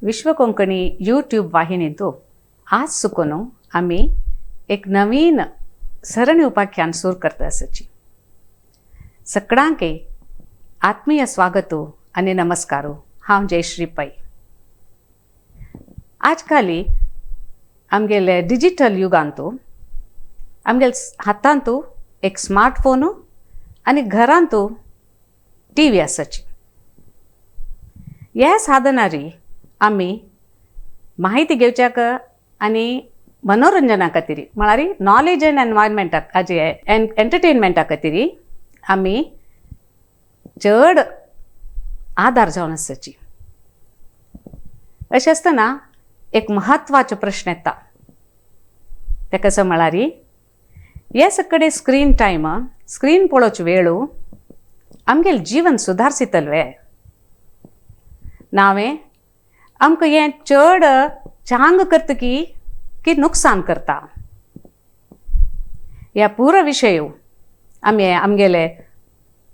विश्व Konkani YouTube वाहिनींतु आज सुकोन आमी एक नवीन सरणी उपाख्यान सुरू करता आसाची. सगळ्यांके आत्मीय स्वागत आनी नमस्कार. हांव जयश्री पै. आजकाली आमगेले डिजिटल युगांतु आमगेले हातांतु एक स्मार्टफोन आनी घरांतु टी व्ही आसाची. ह्या साधनारी आमी माहिती घेवच्याक आनी मनोरंजना खातीर, म्हळ्यार नॉलेज अँड एनवायरमेंटाक हाजे एंटरटेनमेंटा खातीर आमी चड आदार जावन आसाची. अशें आसतना एक म्हत्वाचो प्रश्न येता, ते कसो म्हळ्यार हे सगळे स्क्रीन टायम, स्क्रीन पळोवचो वेळ आमगेलें जीवन सुदारसितले वे नावें आमकां हें चड चांग करता की की नुकसान करता. ह्या पुरो विशय आमी आमगेले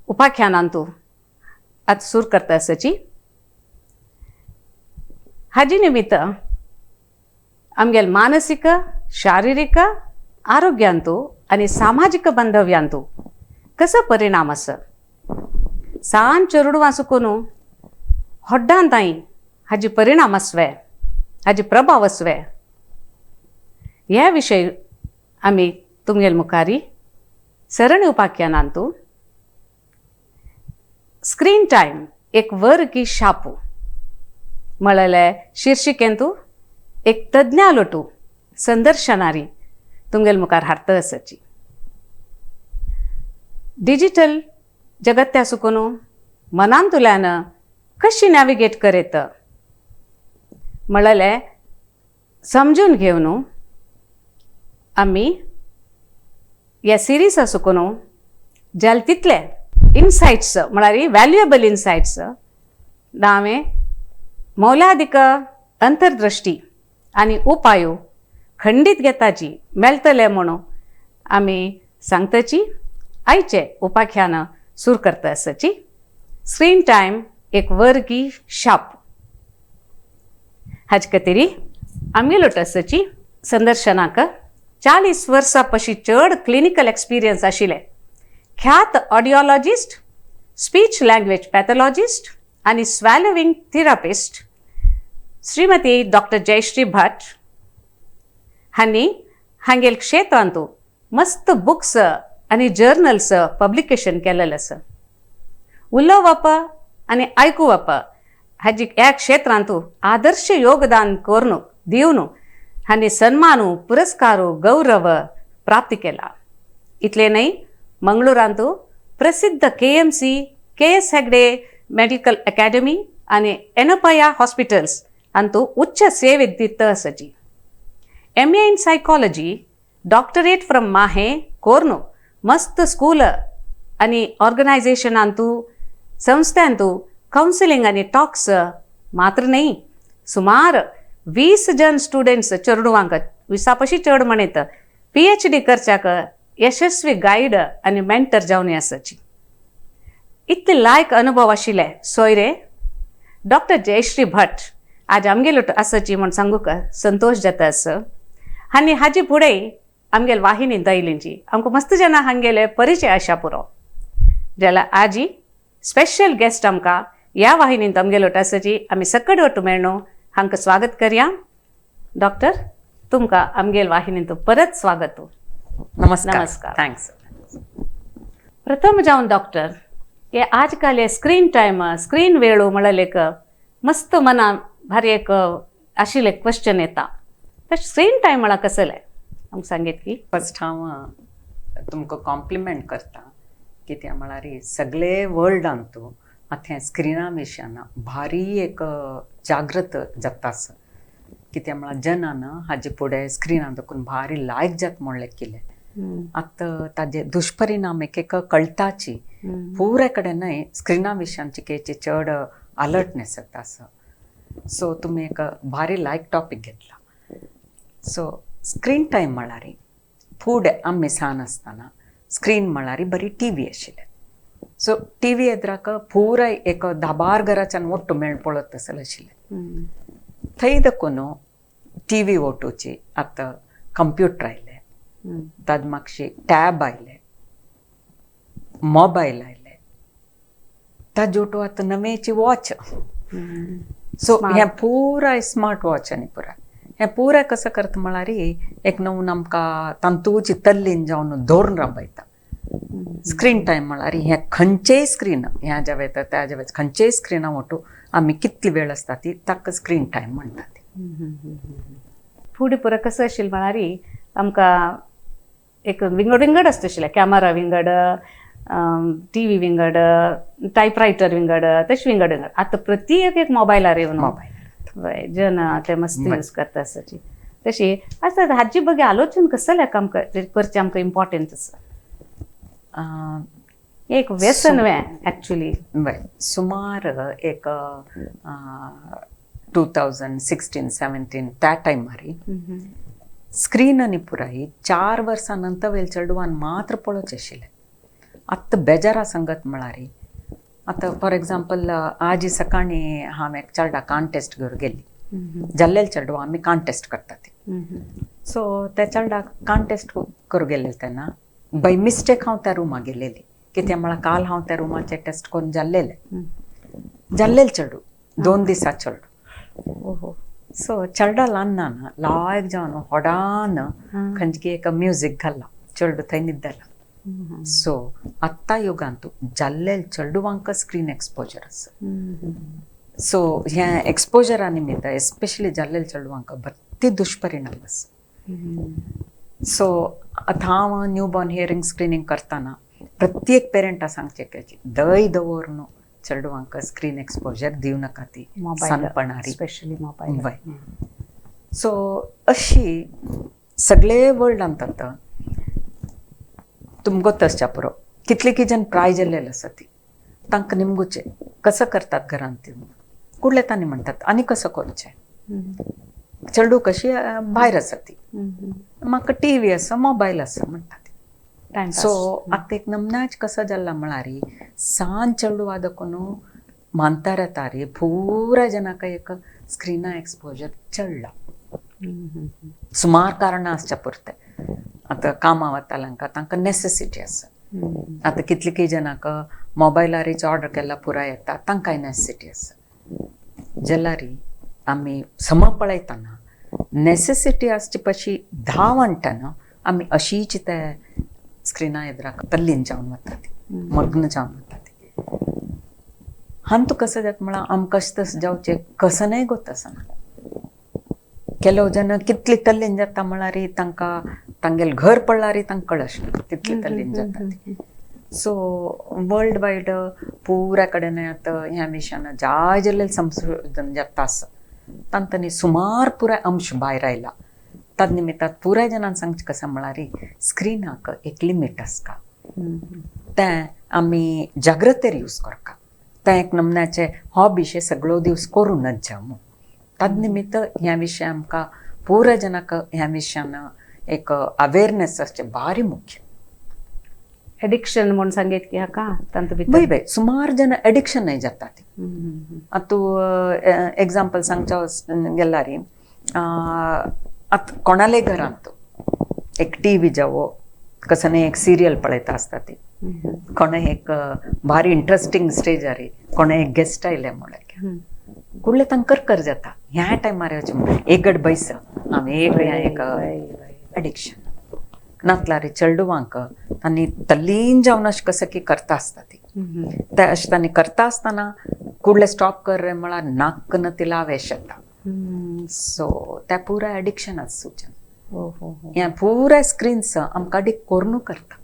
उपाख्यानांतू आतां सुरू करता आसाची. हाजी निमित्त आमगेले मानसीक, शारिरीक आरोग्यांतू आनी सामाजीक बांधव्यांतू कसो परिणाम आसा, सान चेडवां सुकून व्हड्डां ताई हाजी परिणाम आसवे, हाजी प्रभाव आसवे, ह्या विशय आमी तुमगेले मुखारी सरणी उपाख्यानांतू स्क्रीन टायम एक वर की शापू म्हळेले शिर्शिकेंतू एक तज्ञा लोटू संदर्शनारी तुमगेले मुखार हाडता आसाची. डिजिटल जगत्या सुकून मनांतुल्यान कशी नॅविगेट करेत म्हळेले समजून घेवन आमी ह्या सिरिसा सुकून जाल तितले इनसायट्स, म्हळ्यार व्हॅल्युएबल इनसायट्स नावें मोलादिक अंतर्दृष्टी आनी उपाय खंडीत घेताची मेळटले म्हणून आमी सांगताची. आयचे उपाख्यान सुरू करता आसाची. स्क्रीन टायम एक वर्गी शाप हाजे खातीर आमगेलो आसाची संदर्शनाक 40 वर्सां पशी चड क्लिनिकल एक्सपिरियन्स आशिल्ले ख्यात ऑडियोलॉजिस्ट, स्पीच लँग्वेज पॅथॉलॉजिस्ट आनी swallowing therapist Shrimati doctor Jayashree Bhat हांणी हांगेल क्षेत्रांतू मस्त बुक्स आनी जर्नल्स पब्लिकेशन केलेलें आसा. उलोवप आनी आयकुवप हाजी ह्या क्षेत्रांतू आदर्श योगदान करून दिवन हांणी सन्मान, पुरस्कार, गौरव प्राप्त केला. इतलें न्हय, मंगळुरांतू प्रसिद्ध KMC, K S Hegde medical academy आनी एनोपया हॉस्पिटल्स हांतू उच्च सेवे दिता आसाची. MA in psychology, doctorate from MAHE कोर्नु मस्त स्कूल आनी ऑर्गनायझेशनांतू, संस्थांतू कावन्सिलिंग आनी टॉक्स मात्र न्हय, सुमार 20 जन स्टुडंट्स चेडवांक 20 पशी चड म्हणीत PhD करच्याक यशस्वी गायड आनी मेंटर जावन आसाची. इतले लायक अनुभव आशिल्ले सोयरे डॉक्टर जयश्री भट आज आमगेलो आसाची म्हूण सांगूंक संतोश जाता आसा. आनी हाजी फुडें आमगेले वाहिनींत आयिल्लींची आमकां मस्त जाणां हांगेले परिचय आशा पुरो जाल्यार आजी स्पेशल गेस्ट आमकां ह्या वाहिनींत आमगेलो आसाची. आमी सकट वट्टू मेळ्ळो हांकां स्वागत करया. डॉक्टर, तुमकां आमगेल वाहिनींत परत स्वागत. नमस्कार. नमस्कार. Thanks. प्रथम जावन डॉक्टर, हे आजकाल हे स्क्रीन टायम, स्क्रीन वेळो म्हळ्यार एक मस्त मना भारी एक आशिल्लें क्वेश्चन येता. तर स्क्रीन टायम म्हळ्यार कसलें आमकां सांगीत की? फर्स्ट हांव तुमकां कॉम्प्लिमेंट करता, कित्याक म्हळ्यार सगळे वर्ल्डांतू आतां हें स्क्रिना विशयान भारी एक जागृत जाता आसा. कित्याक म्हळ्यार जनान हाजे फुडें स्क्रिना दाखोवन भारी लायक जाता म्हणलें केलें. आतां ताजे दुश्परिणाम एक एक कळटाची पुरे कडेन न्हय स्क्रिना विशयान चिकेची चड अलर्टनेस जाता आसा. सो तुमी एक भारी लायक टॉपीक घेतला. सो स्क्रीन टायम म्हळ्यार फुडें आमी सान आसतना स्क्रीन म्हळ्यार बरी टी व्ही आशिल्ली. सो टी व्ही एदराक पुराय एक 10-12 घराच्यान ಒಟ್ಟು मेळ पळत आसलें आशिल्लें. थंय देखून टी व्ही ओटोची आतां कंप्युटर आयले, ताज मागशी टॅब आयले, मोबायल आयले, ताजे ओटो आतां नवेची वॉच. सो हें पुराय स्मार्ट वॉच आनी पुराय हें पुराय कसो करता म्हळ्यार एक नवून आमकां तांतूची तल्लीन जावन धरून राबयता. स्क्रीन टायम म्हळ्यार हें खंयचेय स्क्रीन ह्या ज्या वेता त्या ज्या वेता खंयचेय स्क्रिना ओटो आमी कितली वेळ आसता ती ताका स्क्रीन टायम म्हणटा ती. फुडें पुरो कसो आशिल्लें म्हळ्यार आमकां एक विंगड विंगड आसता आशिल्लें, कॅमेरा विंगड, टी व्ही विंगड, टायपरायटर विंगड, तशें विंगड विंगड. आतां प्रति एक एक मोबायलार येवन मोबायल जन ते मस्त यूज करता आसची. तशी आतां हाजी बगे आलोचन कसलें आमकां करचें आमकां इम्पॉर्टंट आसा. एक व्यसन वे एक्चुअली. सुमार एक 2016-17 त्या टायमार स्क्रीन आनी पुराय 4 वर्सां नंतर वेल चेडवान मात्र पळोवचें आशिल्लें. आतां बेजारा संगत म्हळ्यार आतां फॉर एग्जाम्पल आज सकाळीं हांव एक चेडा कॉन्टेस्ट घेवन गेली, जाल्लेले चेडवा आमी कॉन्टेस्ट करता ती. सो त्या चेडाक कॉन्टेस्ट करूं गेल्ले तेन्ना बाय मिस्टेक हांव त्या रुमा गेलेली, कित्याक म्हळ्यार काल हांव त्या रुमाचे टेस्ट करून जाल्लेले जाल्लेले चेडू 2 दिसा चेडू. सो चेडा ल्हान ना लायक जावन होडान खंयची एक म्युजीक घाल्ला, चेडू थंय न्हिदला. सो आत्तां युगांत जाल्ले चेडवांक स्क्रीन एक्सपोजर आसा. सो ह्या एक्सपोजरा निमित्त एस्पेशली जाल्ले चेडवांक भरती दुश्परिणाम आसा. सो आतां हांव न्यू बॉर्न हियरींग स्क्रिनींग करतना प्रत्येक पेरंटा सांगचें की दय दवरून चेडवांक स्क्रीन एक्सपोजर दिवं नाका ती सानपणारी स्पेशली मोबायल. सो अशी सगळे वर्ल्डांत आतां तुमकां तसच्या पुरो कितले की जन प्राय जाल्लेले आसा ती तांकां निमगुचें कसो करतात घरांत ती कुडले तांणी म्हणटात आनी कसो करचें. चेडू कशी भायर आसा ती म्हाका टी व्ही आसा मोबायल आसा म्हणटा ती. सो आतां एक नमनाच कसो जाला म्हळ्यार सान चेडवा देखून मानता येता रे पुराय जनाक एक स्क्रिना एक्सपोजर चडला. सुमार कारणां आसच्या पुरतें आतां कामां वताल्यांक तांकां नॅसेसिटी आसा. आतां कितले की जनाक मोबायलारीच ऑर्डर केल्ला पुराय येता तांकांय नॅसेसिटी आसा. जाल्यार आमी सम पळयतना नॅसेसिटी आसची पशी 10 म्हणटना आमी अशीच ते स्क्रिना एदराक तल्लीन जावन वता ती मग्न जावन वता ती. हांतू कसो जाता म्हळ्यार आमकां अशें तशें जावचें कसनय गोत आसना. ಕೆಲವು ಜನ ಕಿತ್ಲಿ ತಲ್ಲಿನ ಜಾತ म्हळ्यार तांकां तांगेलें घर पडल्यार तांकां कळना तितली तल्लीन जाता. सो वर्ल्ड वायड पुरा कडेन आतां ह्या विशयान जाय जाल्लें संशोधन जाता आसा तांतनी सुमार पुराय अंश भायर आयला. तद निमित्तान पुराय जणांक सांगचें कशें म्हळ्यार स्क्रिनाक एक लिमीट आसता, तें आमी जाग्रतेर यूज करता. तें एक नमन्याचें हो विशय सगळो दिवस करूं नज जावं. तद निमित्त ह्या विशय आमकां पुराय जणांक ह्या विशयान एक अवेरनेस आसचें भारी मुख्य. एडिक्शन म्हूण सांगीत की हाका तांतू भितर वय वय सुमार जण एडिक्शनय जाता ती. आतां तूं एग्जाम्पल सांगच्या गेल्यार आतां कोणाले घरांत एक टी व्ही जावो कसने एक सिरियल पळयता आसता ती, कोणें एक भारी इंट्रस्टींग स्टेजार कोणें एक गेस्ट आयले म्हळ्यार कुडले तांकां करकर जाता ह्या टायमार एकट बैस हांव एक हें एक एडिक्शन नातल्यार चेडवांक तांणी तल्लीन जावन अशें कसं की करता आसता ती. ते अशें तांणी करता आसतना कुडले स्टॉप कर म्हळ्यार नाक्क न तिला वेश येता. सो त्या पुराय एडिक्शनाच सूचन ह्या पुराय स्क्रीन्स आमकां अडिक्ट करून करता.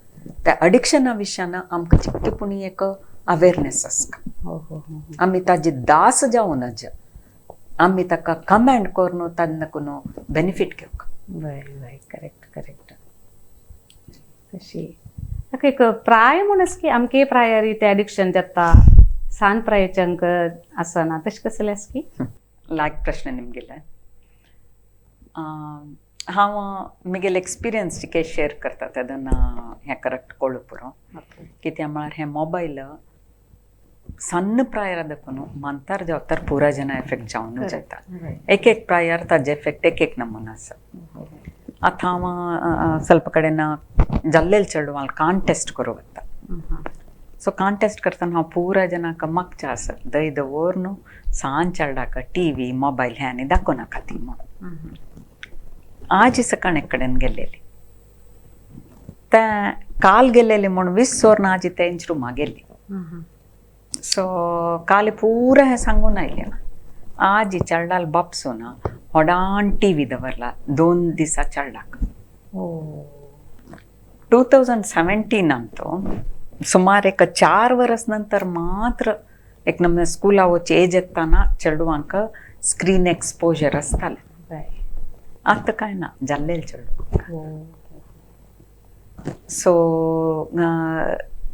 त्या अडिक्शना विशयान आमकां चिकटे पुणी एक अवेरनेस आसता. आमी ताजी दास जावं नज, आमी ताका कमेंड करून तान्ना कोण बेनिफीट घेवंक. वय वय करेक्ट करेक्ट. तशी ताका एक प्राय म्हूण आसा की आमके प्रायारी ते एडिक्शन जाता सान प्रायेच्यांक आसना तशें कसलें आसा की? लायक प्रश्न निमगेले हांव म्हगेले एक्सपिरियन्स कितें शेर करता तेन्ना हें करेक्ट कळूं पुरो. कित्याक म्हळ्यार हें मोबायल ಸಣ್ಣ ಪ್ರಾಯದಕ್ಕೂ ಮಂತಾರ್ ಜವಾಬ್ದಾರ್ ಪೂರಾ ಜನ ಎಫೆಕ್ಟ್ जावनू जाता. एक एक प्रायार ताजे ಎಫೆಕ್ಟ್ एक एक नमुना आसा. आतां हांव ಸ್ವಲ್ಪ कडेन जाल्लेले चेडवां कांटेस्ट करूं वता. सो कांटेस्ट करतना हांव पुरा जनांक मागचें आसा दय दवर न्हू सान चेरडाक टी व्ही मोबायल हें आनी दाखोवं नाका ती म्हणून. आज सकाळ एक कडेन गेल्लेली तें काल गेल्लेली म्हूण विसोर आजी तेंच रुमा गेल्ली. सो काल पुरा हें सांगून आयलें ना. आजी चेरडाल बापसो ना होडान टी व्ही दवरला 2 दिसा चेरडाक. 2017 तो सुमार एक 4 वर्स नंतर मात्र एक नमूने स्कुला वचचे एज येताना चेडवांक स्क्रीन एक्सपोजर आसतालें. आतां कांय ना जाल्लेले चेडूं. सो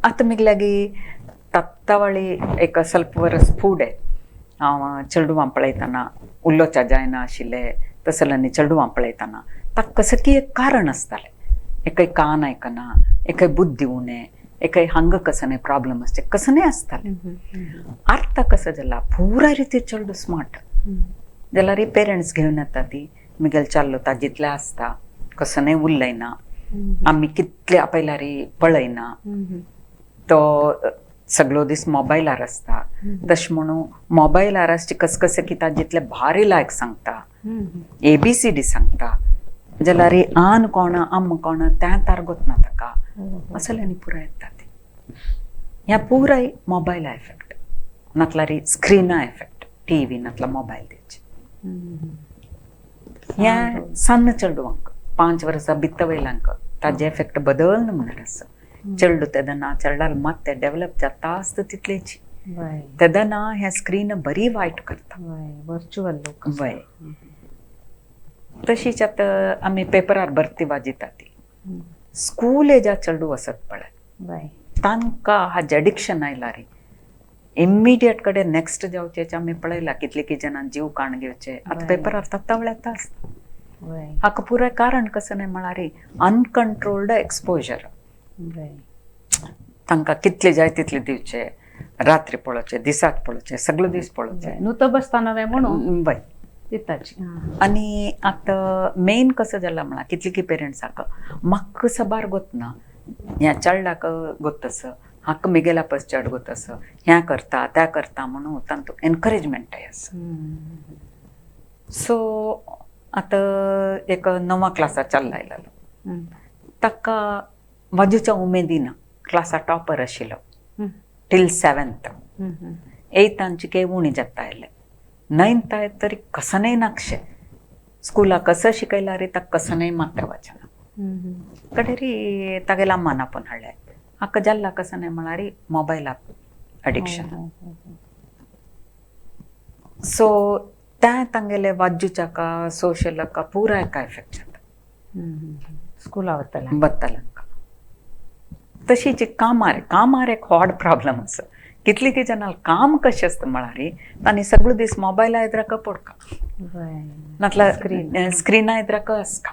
आतां मिगे लागीं तत्तावळी एक ಸ್ವಲ್ಪ वर्स फुडें हांव चेडवां पळयतना उलोवच्या जायना आशिल्लें तसल्यांनी चेडवां पळयतना ताका कसकी एक कारण आसतालें. एकय कान आयकना, एकय बुद्धी उणें, एकय हांगा कसने प्रॉब्लम आसचे कसने आसतालें. आतां कसं जाला पुराय रिती चेडूं स्मार्ट जाल्यार पेरंट्स घेवन येता ती मिगेल चाललो ता जितलें आसता कसने उलयना, आमी कितले आपयल्यार पळयना, तो सगळो दीस मोबायलार आसता. तशें म्हणून मोबायलार आसचे कसकशें की ताजें जितलें भारी लायक सांगता, ABCD सांगता जाल्यार आन कोण अम्म कोण तें तार गोतना ताका असलें पुराय येता ती. ह्या पुराय मोबायला एफेक्ट नातल्यार स्क्रिना एफेक्ट, टी व्ही नातल्यार मोबायल दिवचे. ह्या सन्न चेडवांक 5 वर्सां भितर वयल्यांक ताजे एफेक्ट बदल म्हणल्यार आसा. चेडूं तेदना चेरडाल मात तें डेवलप जाता आसता तितलेची तेदना हें स्क्रीन बरी वायट करता. वर्चुअल लोक. वय तशीच आतां आमी पेपरार भरती वाजिता ती स्कूल एजा चेडूं वचत पळय तांकां हाजें एडिक्शन आयलां रे इमिडिएट कडेन नेक्स्ट जावचें. आमी पळयलां कितले की जाणां जीव काण घेवचे आतां पेपरार तत्तावळ येता आसता. हाका पुराय कारण कसं न्हय म्हळ्यार अनकंट्रोल्ड एक्सपोजर. तांकां कितले जाय तितले दिवचे, रात्री पळोवचे, दिसाक पळोवचे, सगळे दीस पळोवचे. नुतो बसता नवें म्हणून वय दिताची. आनी आतां मेन कसं जाला म्हळ्यार कितले की पेरंट्साक म्हाका साबार गोतना ह्या चेडलाक गोतस हाका मिगेला पस चेड गोतस ह्या करता त्या करता म्हणून तांतू एनकरेजमेंट आसा. सो आतां एक 9 क्लासा चल्ला आयलो ताका वाजूच्या उमेदीन क्लासा टॉपर आशिल्लो टील 7th. 8th आमची उणी जाता आयले, 9th आयत तरी कसनय नाक्षे स्कुला कसं शिकयला रे ताका कसनय मात्या वाचना कडेरी तागेला अम्मान आपोवन हाडलें. हाका जाल्ला कसं न्हय म्हळ्यार मोबायल एडिक्शन. सो तें तांगेले वाज्जूच्याका सोशलाका पुराय काय एफेक्ट जाता. स्कुला वतला वतल्यांका. तशीच कामार कामार एक व्हड प्रॉब्लम आसा. कितली की जाणां काम कशें आसता म्हळ्यार तांणी सगळो दीस मोबायला येद्राक पडका नातल्यार स्क्रिना येद्राक आसका,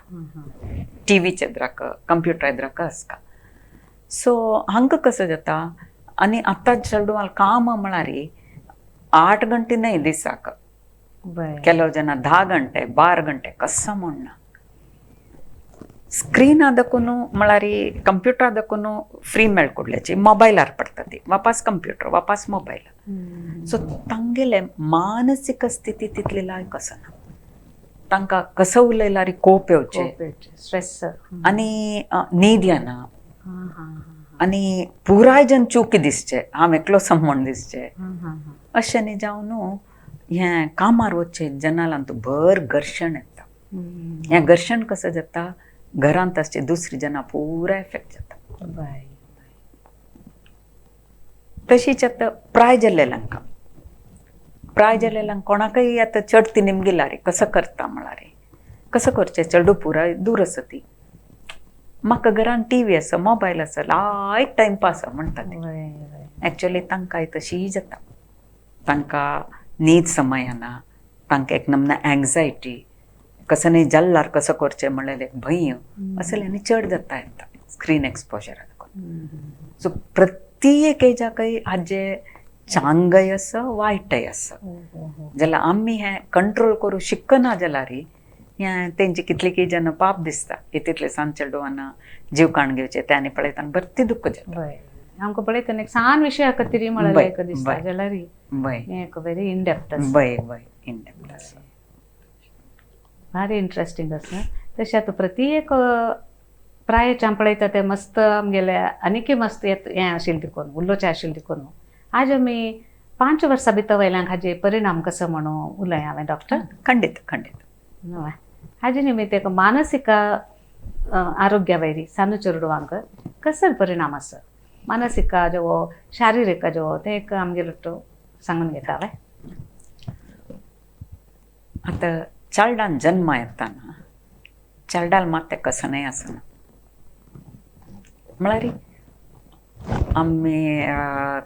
टी व्हीच्या येद्राक, कंप्युटर येद्राक आसका. सो हांकां कसं जाता आनी आतां चेडवां काम म्हळ्यार 8 घंटे न्हय दिसाक, ಕೆಲವು ಜನ 10 ಗಂಟೆ 12 ಗಂಟೆ ಕಸ ಮೊಣ್ಣ ಸ್ಕ್ರೀನ್ ಅದಕ್ಕೂ ಮಳಾರಿ ಕಂಪ್ಯೂಟರ್ ಅದಕ್ಕೂ ಫ್ರೀ ಮೇಳ್ಕೊಡ್ಲೇಚಿ ಮೊಬೈಲ್ ಆರ್ಪಡ್ತದೆ, ವಾಪಸ್ ಕಂಪ್ಯೂಟರ್ ವಾಪಸ್ ಮೊಬೈಲ್. ಸೊ ತಂಗೆಲೆ ಮಾನಸಿಕ ಸ್ಥಿತಿ तितली लायक आसना, तांकां कसो उलयल्यार कोप येवचे स्ट्रेस आनी न्हीद येना आनी पुराय जन चुकी दिसचे, हांव एकलो म्हण दिसचे अशें न्ही जावन न्हू हें कामार वचचें जनालांत भर घर्शण येता. हें घर्शण कसं जाता घरांत आसचे दुसरी जनां पुराय एफेक्ट जाता. तशीच आतां प्राय जाल्लेल्यांक प्राय जाल्लेल्यांक कोणाकय आतां चड ती निमगिला रे कसं करता म्हळ्यार कसं करचें चेडूं पुराय दूर आसा ती, म्हाका घरान टी व्ही आसा मोबायल आसा लायक टायमपास म्हणटा ती. एक्चुअली तांकांय तशी जाता, तांकां न्हीद समय येना, तांकां एक नमना एंग्जायटी कसं न्ही जाल्लार कसं करचें म्हणल्यार एक भंय असल्यांनी चड जाता येता स्क्रीन एक्सपोजर. सो प्रत्येक एजाकय हाजे चांगय आसा वायटय आसा. जाल्यार आमी हें कंट्रोल करूं शिकना जाल्यार हें तेंची कितले की जेन्ना पाप दिसता तितले सान चेडवान जीव काण घेवचे ते आनी पळयतना भरती दुख्ख जाता. आमकां पळयतना एक सान विशया खातीर म्हळ्यार एक दिसता जाल्यार हें एक व्हेरी इन डेप्थ आसा. बय बय इन डेप्थ आसा. भारी इंट्रस्टींग आसा. तशें आतां प्रति एक प्रायेच्यान पळयता तें मस्त आमगेले आनीकय मस्त हें आशिल्लें देखून उलोवचें आशिल्लें देखून आज आमी 5 वर्सां भितर वयल्यान हाजे परिणाम कसो म्हणून उलय हांवें डॉक्टर. खंडीत खंडीत. हाजे निमित्त एक मानसीक आरोग्या वयरी सान चेडवांक कसो परिणाम आसा, मानसीक जो शारिरीक जो तें एक आमगेलो सांगून घेता हांवें. आतां चेडवान जन्मा येताना चेडवाल मात तें कसनय आसना. म्हळ्यार आमी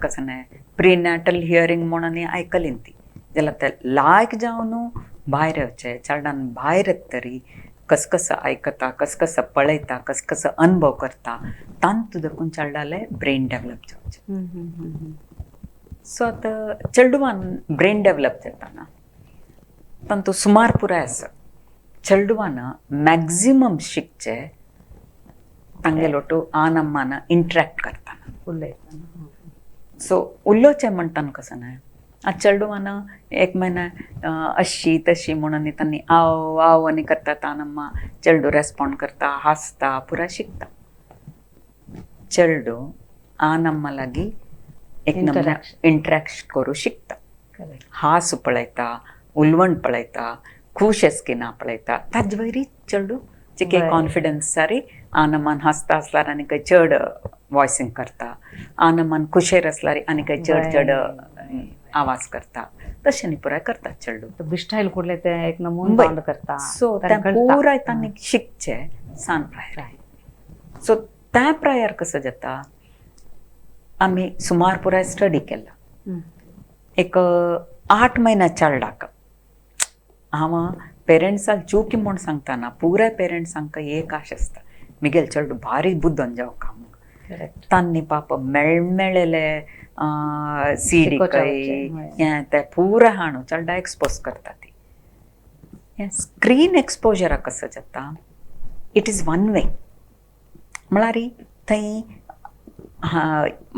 कसं न्हय प्रिनॅटल हियरींग म्हणून आयकली ती जाल्यार ते लायक जावन भायर येवचे चेडवान भायर येत तरी कस कसं आयकता, कस कसं पळयता, कस कसं अनुभव करता तांतू देखून चेडवाले ब्रेन डेवलप जावचें. सो आतां चेडवान ब्रेन डेवलप जाताना तांतू सुमार पुराय आसा. चेडवान मॅक्झिमम शिकचे तांगेलो आन अम्मान इंट्रॅक्ट करताना उलयतना. सो उलोवचें म्हणटान कसं न्हय आतां चेडवान एक म्हयना अशी तशी म्हणून तांणी आव आव आनी करता तान अम्मा चेडू रेस्पोंड करता, हांसता, पुराय शिकता. चेडू आन अम्मा लागीं एक नमुना इंट्रॅक्ट करूं शिकता, हांस पळयता, उलवण पळयता, खूश आस की ना पळयता. ताजे वयरी चेडू चिके कॉन्फिडन्स सारी आनमान हांसता आसल्यार आनी खंय चड वॉयसींग करता, आनमान खुशेर आसल्यार आनी खंय चड चड आवाज करता, तशें न्ही पुराय करता चेडू. बिश्टायल कुडले ते एक नमून बंद करता. सो तें पुराय तांणी शिकचें सान प्रायर. सो त्या प्रायर कसो जाता आमी सुमार पुराय स्टडी केला. एक 8 म्हयन्या चेडवाक हांव पेरंट्साक चूकी म्हूण सांगतना पुराय पेरंट्सांक एक आश आसता मिगेल चेडू बारीक बुद्दोन जावका म्हूण. तांणी पाप मेळमेळेले सीडी हें तें पुराय हाणू चेडा एक्सपोज करता ती. हें स्क्रीन एक्सपोजराक कसो जाता it is one way. म्हळ्यार थंय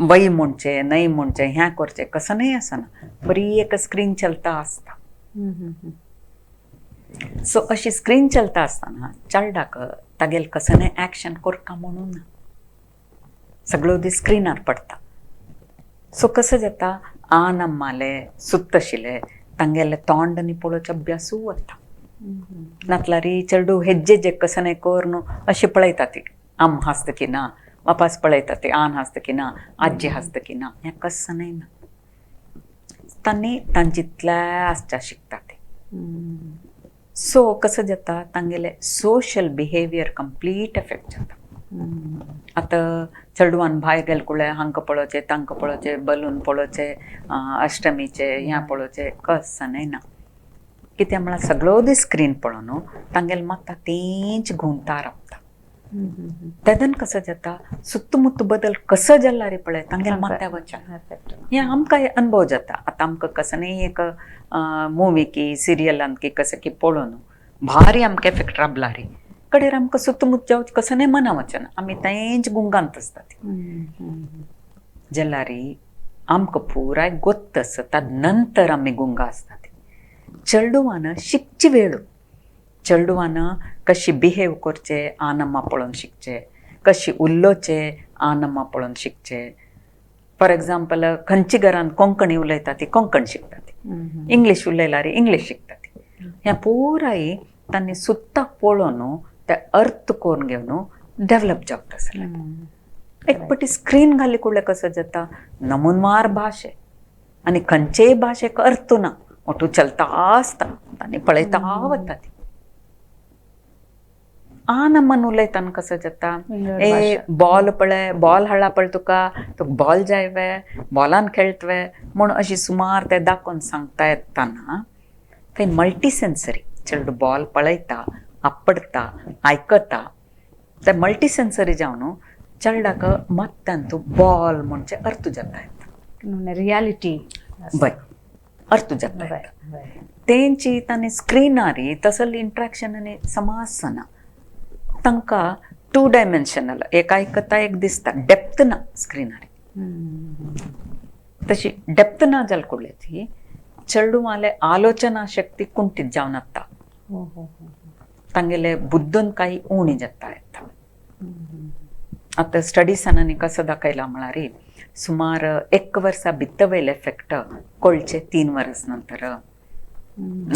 वय म्हणचें न्हय म्हणचें हें करचें कसं न्हय आसना, बरी एक स्क्रीन चलता आसता. सो अशी स्क्रीन चलता आसतना चेडवाक तागेल कसं एक्शन करका म्हणून ना, सगळो दीस स्क्रिनार पडटा. सो कसं जाता आन अम्माले सुत्तशिले तांगेले तोंड आनी पळोवचो अभ्यासूय वता. नातल्यार चेडू हेज्जे जे कसं करून अशें पळयता ती आम हांसता की ना, वापस पळयता ती आन हांसता की ना, आजी हांसता की ना, हें कसं न्हय ना. तांणी तांचीतल्या आसच्या शिकता ती. सो कसं जाता तांगेले सोशल बिहेवियर कंप्लीट एफेक्ट जाता. आतां चेडवान भायर गेले कुळे हांकां पळोवचें तांकां पळोवचें बलून पळोवचें अष्टमीचें हें पळोवचें कसं न्हय ना. कित्याक म्हळ्यार सगळो दीस स्क्रीन पळोवन तांगेले मात्ता तेंच घुंवता रावता. तेदन कसो जाता सुत्तमुत्त बदल कसो जाला रे पळय तांगेले माथ्या वचना. हें आमकां अनुभव जाता. आतां आमकां कसं न्ही एक मुवी की सिरियलान की कसं की पळोवन भारी आमकां एफेक्ट राबला रे कडेर आमकां सुत्तमुत्त जावचें कसं न्ही मना वचना, आमी तेंच गुंगांत आसता ती. जाल्यार आमकां पुराय गोत्त आसा ताजे नंतर आमी गुंगा आसता ती. चेडवान शिकची वेळ चेडवान कशी बिहेव करचे आनम्मा पळोवन शिकचे, कशी उलोवचे आनम्मा पळोवन शिकचे. फॉर एग्जाम्पल खंयच्या घरान कोंकणी उलयता ती कोंकण शिकता ती, इंग्लीश उलयल्यार इंग्लीश शिकता ती. हें पुराय तांणी सुत्ताक पळोवन ते अर्थ करून घेवन डेवलप जावता आसलें. एक पटी स्क्रीन घाली कुडले कसो जाता नमुनवार भाशे आनी खंयचेय भाशेक अर्थ ना, ओटू चलता आसता आनी पळयता वता ती. आन अम्मान उलयताना कसो जाता ए बॉल पळय बॉल हाडला पळय तुका, तुका बॉल जाय वे, बॉलान खेळटवे म्हूण अशी सुमार ते दाखोवन सांगता येताना थंय मल्टी सेन्सरी चेडू बॉल पळयता, आपडता, आयकता, ते मल्टी सेन्सरी जावन चेडवाक मत्तान तूं बॉल म्हणजे अर्थ जाता येता. रियालिटी वय अर्थ जाता तेंची तांणी स्क्रिनारी तसले इंट्रॅक्शन आनी समासना तांकां टू डायमेन्शनल एक आयकता एक दिसता डेप्थ ना स्क्रिनारी तशी डेप्थ ना जाल कुडले चेडवाले आलोचना शक्ती कुंठीत जावन आता तांगेले बुद्दून काही उणी जाता येता. आतां स्टडिसांनी कसो दाखयला म्हळ्यार सुमार 1 वर्सा भितर एफेक्ट कळचे 3 वर्स नंतर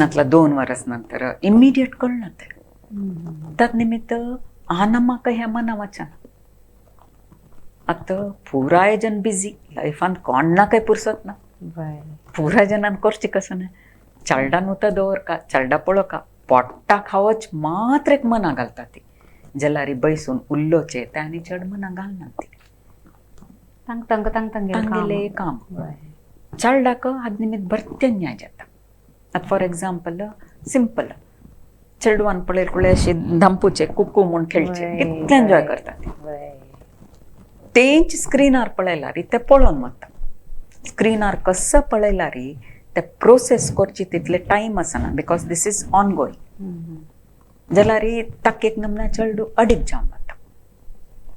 नातला 2 वर्स नंतर इमिडिएट कळना ते तद निमित्त आनमाक हें मना वचना. आतां पुराय जन बिजी लायफान कोणाकय पुरसत ना पुराय जनान करची कसं ना चलडा नुता दवरका चलडा पळोवका पोट्टा खावच मात्र एक मना घालता ती जलारी बैसून उल्लोचे ते आनी चड मना घालना ती तांगेले काम चलडाक हाज निमित्त भरते न्याय जाता. आतां फॉर एग्जाम्पल सिंपल चेडवान पळयल कुळे अशी धांपूचे कुकू म्हूण खेळचे कितले एन्जॉय करता ती तेंच स्क्रिनार पळयल्यार ते पळोवन वता स्क्रिनार कसो पळयल्यार ते प्रोसेस करची तितले टायम आसना because this is on going जाल्यार ताका एक नमना चेडू अडीक जावन वता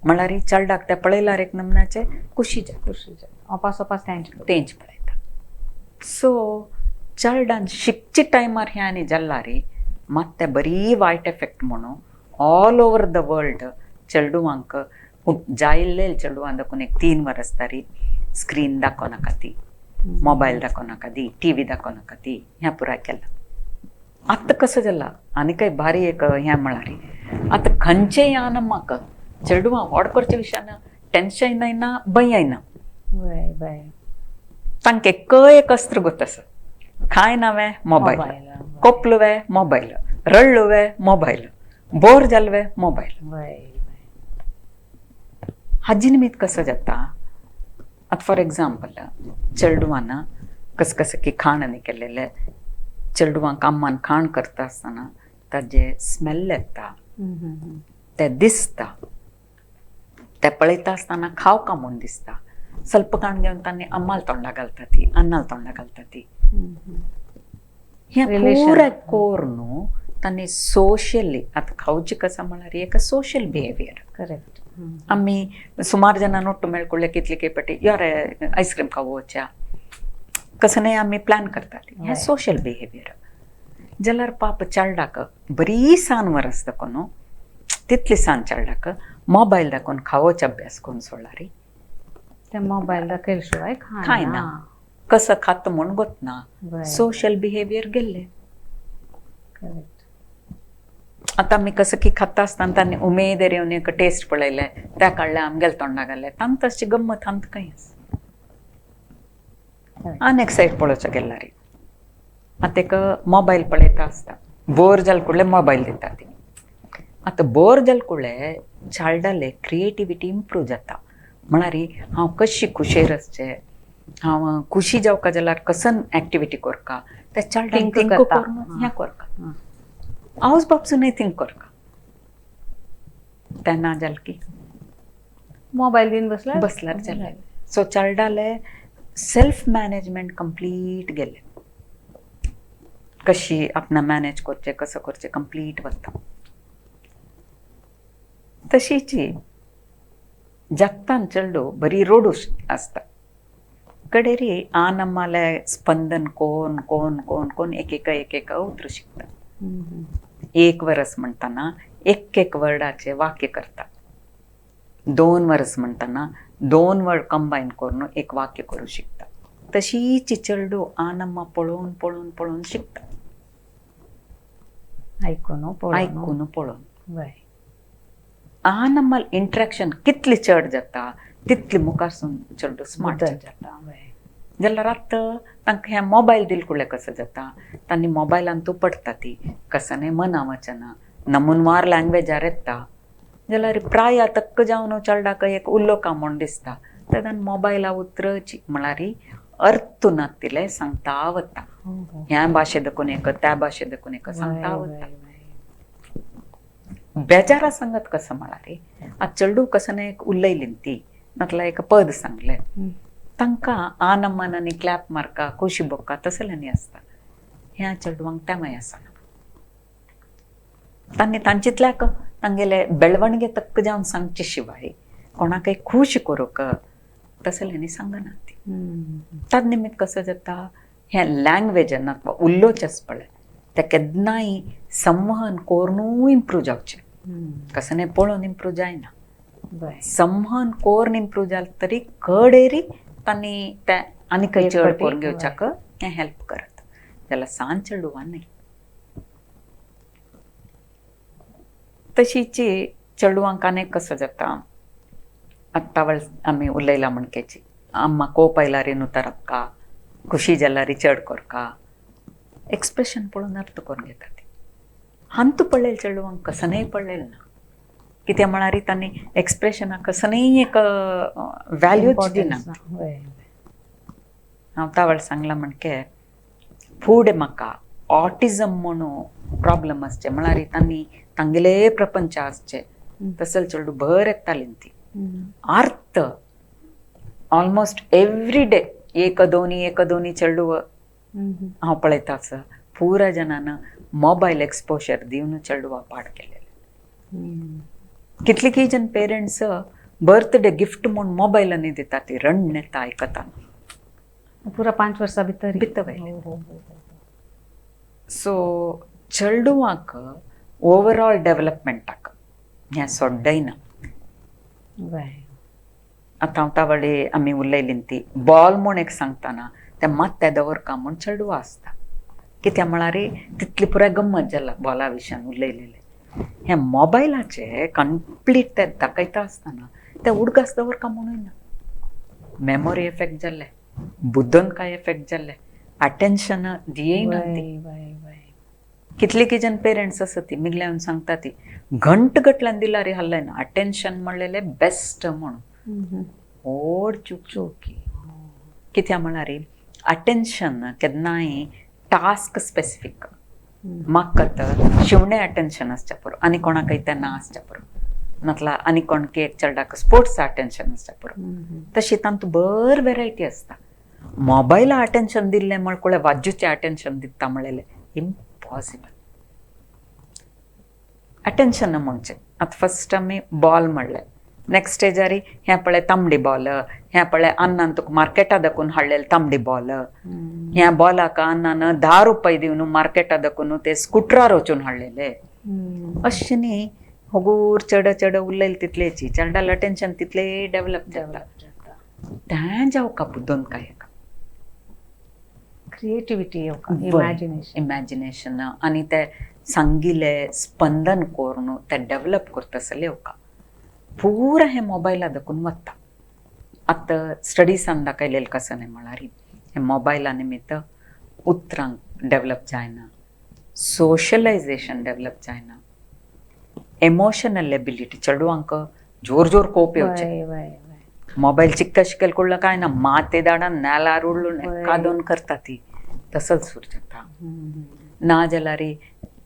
म्हळ्यार चेडवाक ते पळयल्यार एक नमनाचे खुशी जाता खुशी जाता ओपास ओपास तेंच पळयता. सो चेडवान शिकचे टायमार हें आनी जाल्यार मात ते बरी वायट एफेक्ट म्हणून ऑल ओवर the world चेडवांक जायल्ले चेडवां दाखोवन एक 3 वर्स तरी स्क्रीन दाखोवं नाका ती मोबायल दाखोवं नाका दी टी व्ही दाखोवं नाका ती हें पुराय केलां. आतां कसो जाला आनी काय भारी एक हें म्हळ्यार आतां खंयचेय आन म्हाका चेडवां व्हड करच्या विशयान टेन्शन येना भंय येना तांकां एकय एक अस्त्र गोत आसा खायना वे मोबायल कोपलो वे मोबायल रडलो वे मोबायल बोर जालो वे मोबायल. हाजी निमित्त कसो जाता आतां फॉर एग्जाम्पल चेडवान कस कसं की खाण आनी केलेलें चेडवांक अम्मान खाण करता आसतना ताजें स्मेल येता तें दिसता तें पळयता आसतना खावका म्हूण दिसता स्वल्प खाण घेवन तांणी अम्माल तोंडा घालता ती अन्नाल तोंडा घालता ती हें पुराय कोर न्हू तांणी सोशली आतां खावची कसो म्हळ्यार एक सोशल बिहेवियर करेक्ट. आमी सुमार जाणां नोट्टू मेळकुळे कितले खेपटी यार आयस्क्रीम खावोवच्या कसं न्हय आमी प्लॅन करताली हें सोशल बिहेवियर जाल्यार पाप चेडवाक बरी सान वरस दाखोवन तितली सान चेडवाक मोबायल दाखोवन खावोवचे अभ्यास करून सोडला रे ते मोबायल दाखयल शिवाय खायना कसं खात म्हूण गोतना सोशल बिहेवियर गेल्ले. आतां आमी कसं की खाता आसतना तांणी उमेद येवन एक टेस्ट पळयलें त्या काडलें आमगेले तोंडा घालें तांकां तशी गम्मत आमकां खंय आसा. आनी एक सायड पळोवचें गेल्यार आतां एक मोबायल पळयता आसता बोर जाल कुडले मोबायल दिता ती आतां बोर जाल कुडले चालडाले क्रिएटिविटी इम्प्रूव जाता म्हळ्यार हांव कशी खुशेर आसचें हांव खुशी जावका जाल्यार कसन एक्टिविटी करका ते चालडान थिंक करून हें करका आवज बापसूनय थिंक करका तेन्ना जाल की मोबायल दिवन बसल्यार बसल्यार जालें. सो चेडवाले सेल्फ मॅनेजमेंट कंप्लीट गेलें कशी आपणा मॅनेज करचें कसं करचें कंप्लीट वता. तशीच जगतान चेडू बरी रोडू आसता कडेरी आनम्माले स्पंदन कोन कोन कोन कोन एक एक एक एक उतरू शिकता. 1 वरस म्हणटाना एक एक वर्डाचे वाक्य करता 2 वरस म्हणटाना 2 वर्ड कंबायन करून एक वाक्य करूं शिकता. तशीच चेडू आनम्मा पळोवन पळोवन पळोवन शिकता आयकून आयकून पळोवन आनम्मा इंट्रॅक्शन कितली चड जाता तितली मुखारसून चेडू स्मार्ट जाता. जाल्यार आतां तांकां हें मोबायल दिल कुडले कसो जाता तांणी मोबायलान तूं पडटा ती कसं न्हय मना वचना नमुनवार लँग्वेजार येता जाल्यार प्राय तक्क जावन चेडवाक एक उलोवका म्हूण दिसता तेन्ना मोबायला उतरची म्हळ्यार अर्थ नातिले सांगता वता ह्या भाशे दाखोवन एक त्या भाशे दाखोवन एक सांगता वता बेजारा सांगत कसं म्हळ्यार आतां चेडू कसं न्हय एक उलयली ती नातल्यार एक पद सांगलें तांकां आनमनांनी क्लॅप मारका खोशी बोक्का तसल्यांनी आसता. ह्या चेडवांक तेंय आसना. तांणी तांचेतल्याक तांगेले बेळवणगे तक्क जावन सांगचे शिवाय कोणाकय खूश करूंक तसल्यांनी सांगना ती. तद निमित्त कसो जाता हें लँग्वेजान अथवा उलोवचें आसा पळय तें केन्नाय संवहन कोरून इम्प्रूव जावचें. कसलें पळोवन इम्प्रूव जायना, संवहन कोरून इम्प्रूव जालें तरी कडेरी तांणी तें आनीकय चड करून घेवच्याक हें हेल्प करत जाल्यार सान चेडवां न्हय. तशीच चेडवांक आनीक कसो जाता आत्तां वेळ आमी उलयला म्हणकेची अम्मा कोप आयलारी नुतरपका खुशी जाल्यारी चड करका एक्सप्रेशन पळोवन अर्थ करून घेता ती. हांतू पळयलें चेडवांक कसनय पळयलें ना कित्याक म्हळ्यार तांणी एक्सप्रेशनाक कसनय एक व्हॅल्यूच दिना. हांव तावळ सांगलां म्हणके फुडें म्हाका ऑटिजम म्हणून प्रॉब्लम आसचें म्हळ्यार तांणी तांगेले प्रपंच आसचे तसले चेडूं भर येतालीं ती. अर्थ ऑलमोस्ट एवरी डे एक दोनी एक दोनी चेडूं हांव पळयता आसा पुरा जणान मोबायल एक्सपोजर दिवन चेडवां पाड केलेले. कितले जण पेरंट्स बर्थडे गिफ्ट म्हूण मोबायलांनी दिता ती रण येता आयकता पुरा 5 वर्सां भितर भितर. सो चेडवांक ओवरऑल डेवलपमेंटाक हें सोड्डयना. आतां हांव तावळी आमी उलयलीं ती बॉल म्हूण एक सांगतना तें मात्या दवरका म्हूण चेडवां आसता कित्याक म्हळ्यार तितली पुराय गम्मत जाला बॉला विशयान उलयलेलें. हें मोबायलाचें कंप्लीट तें दाखयता आसतना तें उडगास दवरका म्हणून ना. मेमोरी एफेक्ट जाल्लें, बुद्दन काय एफेक्ट जाल्लें, अटेन्शन दियना ती. कितले की जण पेरंट्स आसा ती मिगल्यान सांगता ती घंट गटल्यान दिल्यार हल्लय ना अटेन्शन म्हणलेलें बेस्ट म्हणून व्हड चूक चुकी. कित्याक म्हळ्यार अटेन्शन केन्नाय टास्क स्पेसिफीक म्हाका तर शिवणे अटेन्शन आसच्या पुरो आनी कोणाकय तें ना आसच्या पुरो नातला आनी कोणकी एक चेड्डाक स्पोर्ट्स अटेन्शन आसच्या पुरो तशी तांतूं बर वेरायटी आसता. मोबायला अटेन्शन दिल्लें म्हळ कोळे वाज्जूचें अटेन्शन दिता म्हणलेलें इम्पॉसिबल. अटेन्शन म्हणचें आतां फस्ट आमी बॉल म्हणलें नेक्स्ट स्टेजारी हें पळय तांबडी बॉल हें पळय अन्नान तुका मार्केटा दाखोवन हाडलेलें तांबडी बॉल ह्या बॉलाक अन्नान 10 रुपये दिवन मार्केटा दाखोवन ते स्कुटरार वचून हाडलेले. अशें न्ही होगूर चड चड उलयले तितलेची चेड्डालें अटेन्शन तितले डेवलप जाता. तें जावका बुद्दोन काय क्रिएटिविटी इमॅजिनेशन इमॅजिनेशन आनी ते सांगिले स्पंदन करून ते डेवलप करता येवका पुरा हें मोबायला दाखोवन वता. आतां स्टडिसान दाखयलेलें कसो न्ही म्हळ्यार हें मोबायला निमित्त उतरांक डेवलप जायना, सोशलायजेशन डेवलप जायना, एमोशनल एबिलिटी चेडवांक जोर जोर कोप येवचें मोबायल चिक्का शिकल कुडलो काय ना माते दाडान नेलार उडलो एकादोन करता ती तसोच सुरू जाता. ना जाल्यार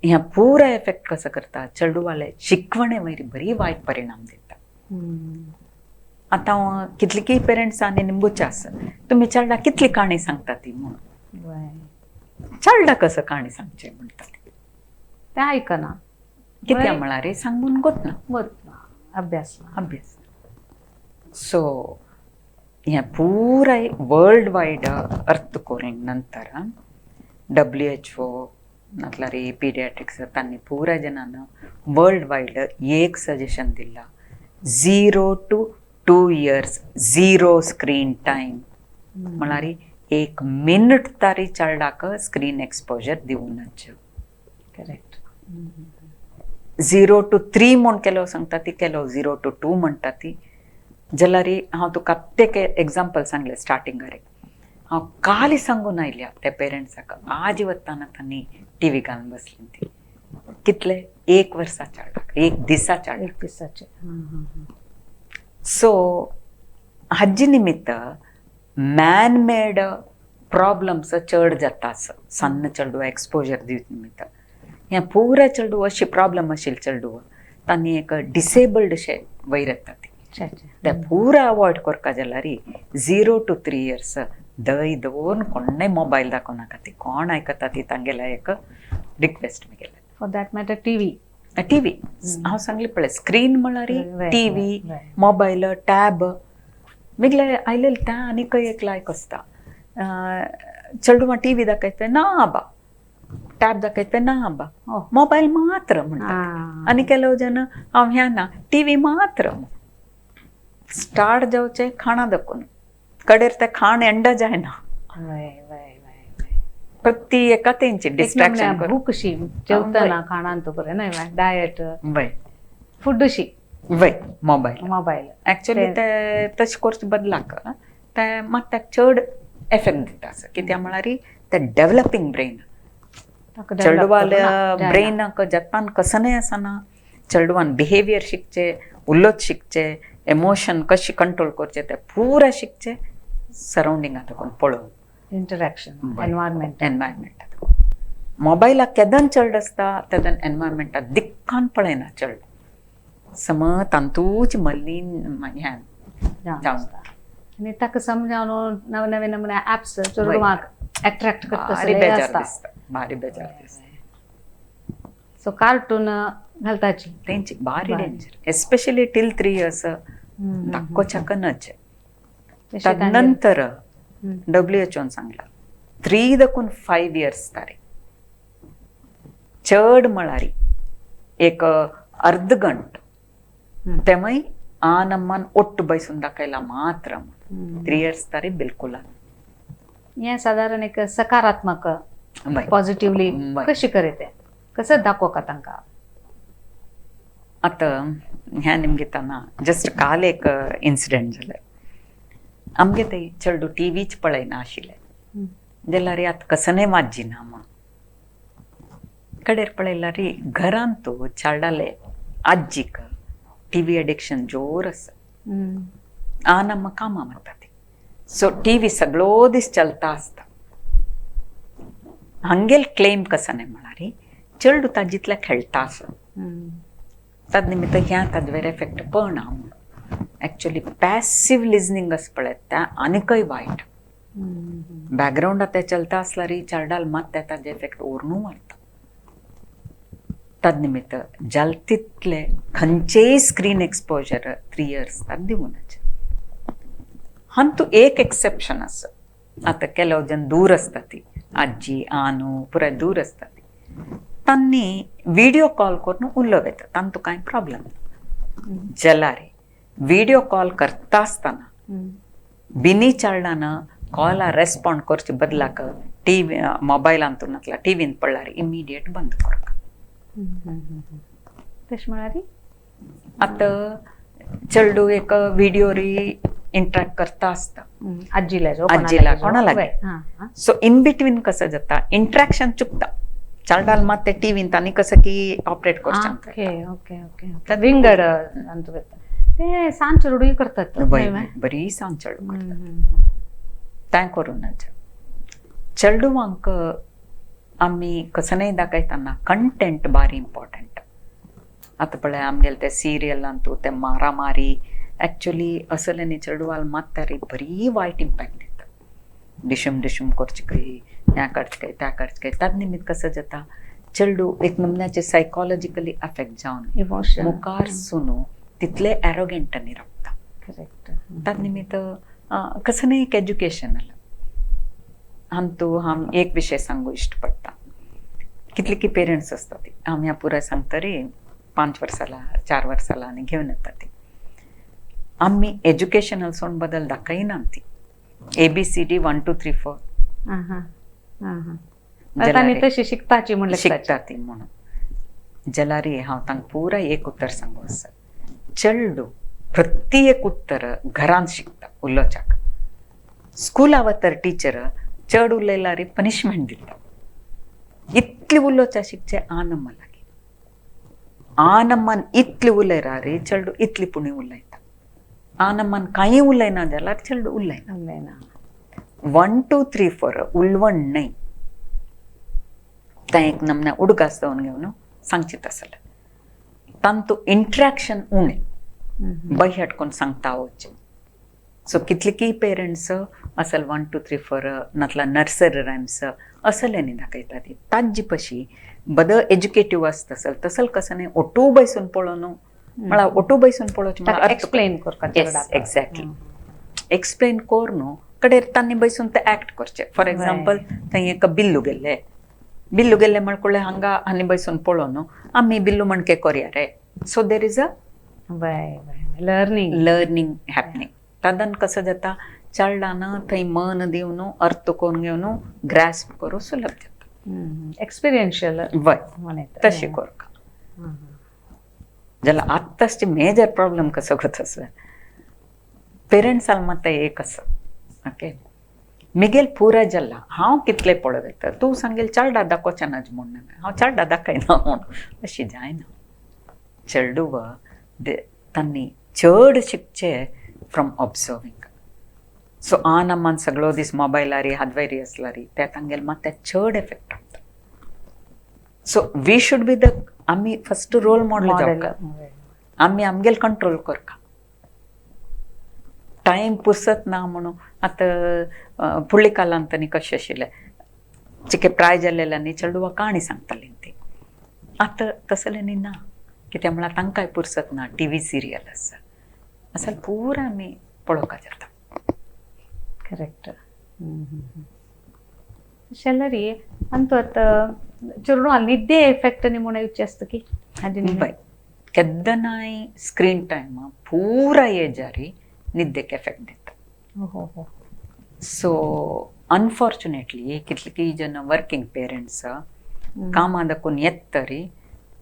हें पुरा एफेक्ट कसो करता चेडवाले शिकवणे वयर बरी वायट परिणाम दिता. आतां कितली पेरंट्स आनी निंबूचे आसा तुमी चेडा कितली काणी सांगता ती म्हणून चेडा कसो काणी सांगचे म्हणटा तें आयकना कित्याक म्हळ्यार सांगून गोतना गोतना अभ्यास अभ्यास. सो हें पुराय वर्ल्ड वायड अर्थ करून नंतर WHO नातल्यार पिडियाट्रिक्स तांणी पुराय जणान वर्ल्ड वायड एक सजेशन दिलां 0 to 2 years 0 screen time म्हळ्यार 1 मिनट तरी चेड्डाक स्क्रीन एक्सपोजर दिवनाच. करेक्ट. 0 to 3 म्हूण केलो सांगता ती केलो 0 to 2 म्हणटा ती जाल्यार हांव तुका तें एग्जाम्पल सांगलें स्टार्टिंगार हांव काली सांगून आयल्या त्या पेरंट्साक आज वतना तांणी टी व्ही घालून बसली ती कितले 1 वर्सा चेड्डाक 1 दिसा चेड्डाक 1 दिसाचे. सो हाजे निमित्त मॅन मेड प्रॉब्लम्स चड जाता सन्न चेडवां एक्सपोजर दिवचे निमित्त हें पुरा चेडूं अशी प्रॉब्लम आशिल्लें चेडूं तांणी एक डिसेबल्ड अशें वयर येता ती. ते पुरा अवॉयड करका जाल्यार 0 to 3 years दय दवरून कोणय मोबायल दाखोवं नाका. ती कोण आयकता ती तांगेल्या एक रिक्वेस्ट मिगेले. For that matter TV. TV हांव सांगली पळय स्क्रीन म्हळ्यार टीव्ही, मोबायल, टॅब मिगले आयलेले तें आनीकय एक लायक आसता. चेडवां टीव्ही दाखयता ना आबा, टॅब दाखयता ना आबा, मोबायल मात्र म्हणटा. आनी ಕೆಲವು जन हांव ह्या ना टीव्ही मात्र. स्टार्ट जावचें खाणां दाखोवन कडेर तें खाण एंड जायना. प्रति एका तेंची डिस्ट्रॅक्शन भूक शी जेवताना खाणान तुका न्हय डायट फूड शी वय मोबायल मोबायल एक्चुअली ते तशें करचे बदलाक ते मात ताका चड एफेक्ट दिता आसा. कित्याक म्हळ्यार ते डेवलपींग ब्रेन चेडवाल्या ब्रेनाक जतान कसनय आसना चेडवान बिहेवियर शिकचे, उलोवप शिकचे, एमोशन कशें कंट्रोल करचें ते पुरा शिकचे सरावंडिंगा दाखोवन पळोवन इंटरॅक्शन एनवायरमेंट एनवायरमेंट. मोबायलाक केदन चड आसता तेदन एनवायरमेंटाक दिक्कान पळयना चड सम तांतूच मलीन हें जावन आनी ताका समजावन नवे नवे नमुने ॲप्स चेडवांक अट्रॅक्ट करता. भारी बेजार दिसता, भारी बेजार दिसता. सो कार्टून घालताची तेंची भारी डेंजर, एस्पेशली टील 3 years दाखोवच्याक नच. तदनंतर WHO सांगला 3 दाखून 5 years तारीख चड म्हळ्यार एक अर्द गंट तेमय आनम्मान ಒಟ್ಟು ಬಯಸುನ್ दाखयला मात्र 3 years तारीख बिलकुल. हें सादारण एक सकारात्मक पॉझिटिवली कशी करते कसं दाखोवका का तांकां. आतां ह्या निमगिताना जस्ट काल एक इन्सिडंट जालें. आमगे ते चेडूं टीव्हीच पळयना आशिल्लें जाल्यार आतां कसनय वाजिना म्हूण कडेर पळयल्यार घरांत चेडाले आजीक टीव्ही एडिक्शन जोर आसा. आन कामां वता ती, सो टीव्ही सगळो दीस चलता आसता. हांगेल क्लेम कसो न्हय म्हळ्यार चेडूं ताजितलें खेळटा आसा तद निमित्त ह्या ताजेर एफेक्ट पडना म्हूण. एक्चुअली पॅसिव लिजनींग आसा पळय तें आनीकय वायट. बॅकग्रावंड आतां चलता आसल्यार चेडाल मात ते ताजे एफेक्ट ओरनू वता. तद निमित्त जाल तितले खंयचेय स्क्रीन एक्सपोजर 3 years ताका दिवनाचे. हातूंत एक एक्सेप्शन आसा. आतां ಕೆಲವು जन दूर आसता ती आजी आनू पुराय दूर आसता ती तांणी विडियो कॉल करून उलोवं येता, तांतूं कांय प्रॉब्लम ना. जाल्यार विडियो कॉल करता आसतना बिनी चेडवान कॉला रेस्पॉन्ड करचे बदलाक टीव्ही मोबायलांतून नासल्यार टीव्हीन पडल्यार इमिडिएट बंद करप. तशें म्हळ्यार आतां चेडूं एक विडियो री इंटरॅक्ट करता आसता आजीला आजीला कोणा लागीं. सो इन बिटवीन कसं जाता इंटरॅक्शन चुकता. चेडाल मात ते टीव्हीन तांणी कसं की ऑपरेट करचें. ओके ओके ओके विंगड ते सांज चेडूय करतात, बरी सांज चेडूं करतात तें करूं नज. चेडवांक आमी कसनय दाखयतना कंटेंट भारी इम्पॉर्टंट. आतां पळय आमगेले ते सिरियलांतू ते मारामारी एक्चुअली असले न्ही चेडवाल मात तारी बरी वायट इम्पॅक्ट दिता. डिशूम डिशूम करचे खंय ह्या करचें खंय त्या करचें खंय ताज निमित्त कसो जाता चेडूं एक नमुन्याचे सायकोलॉजिकली अफेक्ट जावन इमोशन मुखार सुनू तितले एरोगेंट आनी रावता. करेक्ट. ताज निमित्त कसं न्ही एक एज्युकेशनल हांतू हांव एक विशय सांगू इश्ट पडटा. कितली की पेरंट्स आसता ती हांव ह्या पुराय सांगतरी 5 वर्साला 4 वर्साला आनी घेवन येता ती. आमी एज्युकेशनल सोड बदल दाखयना ती ABCD 1 2 3 4 तशी शिकताची म्हणल्यार शिकता ती म्हणून. जाल्यार हांव तांकां पुराय एक उत्तर सांगू आसा. चेडूं प्रति एक उत्तर घरांत शिकता उलोवच्याक. स्कुला वतर टिचर चड उलयल्यार पनिशमेंट दिता. इतली उलोवच्या शिकचें आनम्मा लागीं. आनम्मान इतली उलयला रे चेडूं इतली पुणी उलयता. आनम्मान कांय उलयना जाल्यार चेडूं उलयना. उलयना 1 2 3 4 उलवण न्हय तें एक नमन्या उडगास जावन घेवन सांगचें आसलें. तांतूं इंट्रॅक्शन उणें. बाय हटकोन सांगता वचचें. सो कितले पेरंट्स असल 1 2 3 4 नातला नर्सरी रायम्स असल्यानी दाखयता ती. ताजी पशी बद एज्युकेटीव आसता असल तसल कसं न्ही ओटू बैसून पळोवन, म्हळ्यार ओटू बैसून पळोवचें म्हळ्यार एक्सप्लेन करता. एक्झॅक्टली, एक्सप्लेन कर न्हू कडेर तांणी बैसून ते एक्ट करचे. फॉर एग्जाम्पल, थंय एक बिल्लू गेल्ले, बिल्लू गेल्ले म्हणकुळे हांगा आनी बैसून पळोवन आमी बिल्लू म्हणके कोरया रे. So there is a learning. Learning happening. तादन कसं जाता, चेडवान थंय मन दिवन अर्थ करून घेवन ग्रास्प करूं सुलभ जाता. एक्सपिरियन्शियल. वय, तशें करका जाल्यार आत्ताचे मेजर प्रॉब्लम कसो जाता आसा, पेरंट्सान मात एक आसा, ओके, मिगेल पुरा जाल्ला हांव कितले पळयता, तूं सांगेल चेडा दाखोवचें नाज म्हूण, हांव चेडा दाखयना म्हूण, अशी जायना. चेडूं तांणी चड शिकचे फ्रॉम ऑब्जर्विंग. सो आन अम्मान सगळो दीस मोबायलारी हातवैरी आसलारी ते तांगेल मात ते चड एफेक्ट जाता. So we should be the, आमी फस्ट रोल मॉडल जावका, आमी आमगेल कंट्रोल करका. टायम पुसत ना म्हणून आतां फुडल्या कालांत आनी कशें आशिल्लें, चिके प्राय जाल्लेल्यांनी चेडवां काणी सांगतालीं ती. आतां तसलें ना, कित्याक म्हळ्यार तांकांय पुरसत ना, टी व्ही सिरियल आसा असल पुरा आमी पळोवपाक जाता. करेक्ट. शेलरी अंतू आतां चेडूं निद्दे एफेक्ट म्हूण येवचे आसता की? बय, केदनाय स्क्रीन टायम पुरा एजारी निद्देक एफेक्ट दिता. सो अनफॉर्चुनेटली कितले जन वर्किंग पेरंट्स कामां दाखोवन येतरी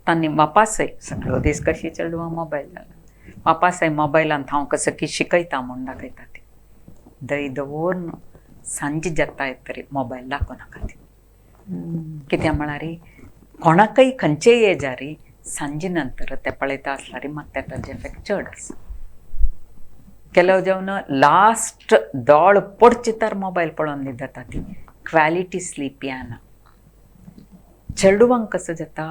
तांणी वापासय सगळो दीस कशी चेडवां मोबायल वापासय मोबायलांत हांव कसं की शिकयता म्हूण दाखयता ती. दय दवरून सांजे जाता येतरी मोबायल दाखोवं नाका ती. कित्याक म्हळ्यार कोणाकय खंयचेय एजारी सांजे नंतर ते पळयता आसल्यार मात ते ताजे एफेक्ट चड आसा. ಕೆಲವು ಜನ ಲಾಸ್ಟ್ ದೋಳು ಪೊಡ್ಚಿತ್ತಾರ ಮೊಬೈಲ್ पळोवन न्हिदता ती, क्वॉलिटी स्लीप येना. चेडवांक कसं जाता,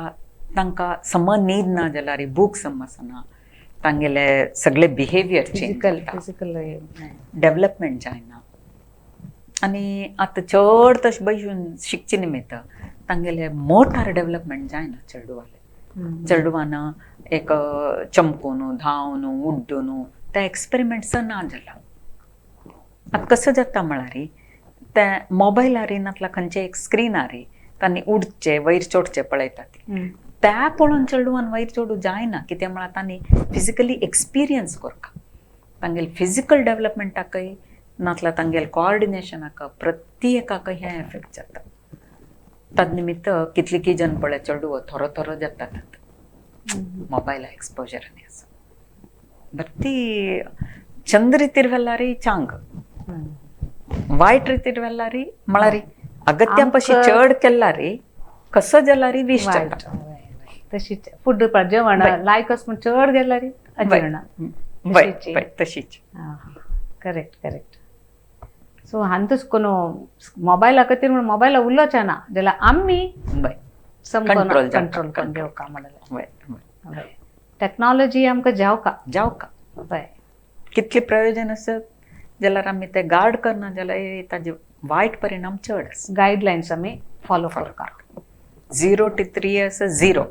तांकां सम न्हीद ना जाल्यार भूक सम आसना, तांगेले सगळे बिहेवियर चेंज जाता, फिजिकल डेवलपमेंट जायना. आनी आतां चड तशें बैसून शिकचे निमित्त तांगेले मोटार डेवलपमेंट जायना चेडवाले. चेडवान एक चमकून धांवन उड्डून ते एक्सपेरिमेंट्स ना जाला. आतां कसं जाता म्हळ्यार ते मोबायलार नातल्या खंयचे एक स्क्रिनार तांणी उडचे वयर चडचे पळयता ती, त्या पळोवन चेडवान वयर चडूं जायना. कित्याक म्हळ्यार तांणी फिजिकली एक्सपिरियन्स करका, तांगेले फिजिकल डेवलपमेंटाकय नातल्या तांगेले कोऑर्डिनेशनाक प्रत्येकाकय हें एफेक्ट जाता. तद निमित्त कितले जन पळय चेडूं थोरो थोरो जातात मोबायल एक्सपोजरांनी आसा. बट ती चंद ರೀತಿರ್ ವೆಲ್ಲಾರಿ ಚಾಂಗ್, वायट ರೀತಿರ್ ವೆಲ್ಲಾರಿ म्हळ्यार अगत्या पशी चड केल्लारी कसो जाल्यारी विश जाता. तशीच फूड जेवण लायकच म्हण चड गेल्यारी अजीर्ण. तशीच. Correct correct. सो हांतूच कोण मोबायला खातीर म्हण मोबायला उलोवचें ना जाल्यार आमी कंट्रोल कंट्रोल करून घेवका म्हणल्यार टॅक्नॉलॉजी आमकां जावका जावका. कितले प्रयोजन आसत जाल्यार आमी ते गार्ड करना जाल्यार ताजे वायट परिणाम चड आसा. गायडलायन्स आमी फॉलो करता. 0 to 3 years 0.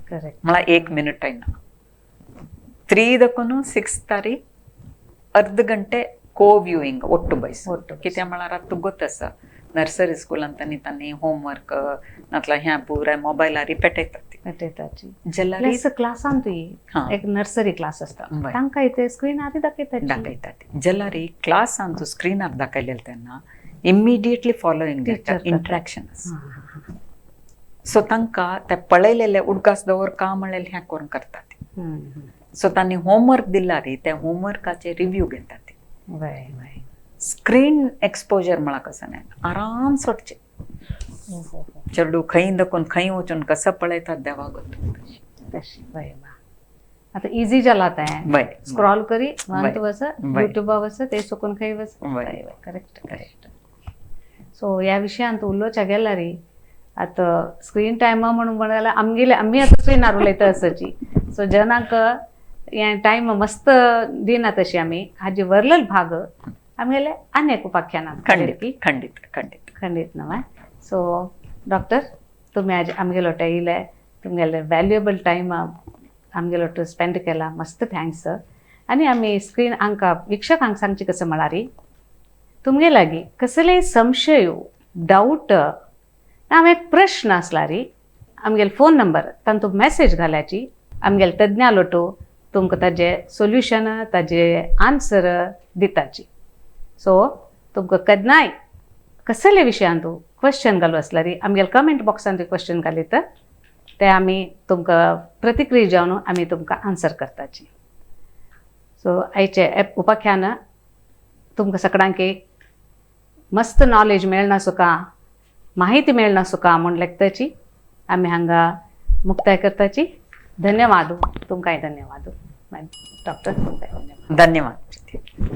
Correct. म्हळ्यार 1 मिनिट ना. 3 दकून 6 तारीख अर्द गंटे को व्यूइंग ಒಟ್ಟು ಬಯಸು. कित्याक म्हळ्यार आतां गोत आसा नर्सरी स्कुलांत तांणी तांणी होमवर्क नातल्या ह्या पुराय मोबायलार पेटयतात. पेटयताची जाल्यार क्लासांतूय एक नर्सरी क्लास आसता तांकां ते स्क्रिनार दाखयतात दाखयतात. जाल्यार क्लासांत स्क्रिनार दाखयलें तेन्ना इमिडिएटली फॉलोइंग इंट्रॅक्शन आसा. सो तांकां ते पळयलेले उडगास दवर का म्हणलें हें करून करतात. सो तांणी होमवर्क दिला रे त्या होमवर्काचे रिव्यू घेतात. स्क्रीन एक्सपोजर म्हळ्यार कसं न्हय आराम सोडचे चेडूं खंय दकून खंय वचून कसं पळयतात देवा गोत. आतां इजी जाला तें, स्क्रॉल करी वच युट्यूबा वच ते सुकून खंय वच. Correct correct. सो ह्या विशयांत उलोवच्या गेल्यार आतां स्क्रीन टायमा म्हणून म्हणल्यार आमगेले आमी आतां स्क्रिनार उलयता आसाची. सो जनांक हें टायम मस्त दिना तशी आमी हाजे वरलेलो भाग आमगेले अनेक उपाख्यानात खंडित खंडित खंडित. खंडीत नव्हे. सो डॉक्टर, तुम्ही आज आमगेलोट येयले, तुमगेले व्हॅल्युएबल टायम आमगेलोट स्पेंड केला, मस्त thanks. आनी आमी स्क्रीन हांकां वीक्षकांक सांगची कसं म्हळ्यार, तुमगे लागीं कसलेय संशय, डावट, हांव एक प्रश्न आसल्यार आमगेले फोन नंबर तांतू मॅसेज घाल्याची, आमगेले तज्ञा लोटो तुमकां ताजे सोल्युशन, ताजे आन्सर दिताची. सो तुमकां केन्नाय कसले विशयांत क्वेश्चन घालू आसल्यार आमगेले कमेंट बॉक्सान क्वेश्चन घालीत ते आमी तुमकां प्रतिक्रिया जावन आमी तुमकां आन्सर करताची. सो आयचे उपाख्यान तुमकां सगळ्यांक मस्त नॉलेज मेळना सुका, माहिती मेळना सुका म्हूण लेखताची आमी हांगा मुक्ताय करताची. धन्यवाद तुमकांय, धन्यवाद डॉक्टर, तुमकांय धन्यवाद. धन्यवाद.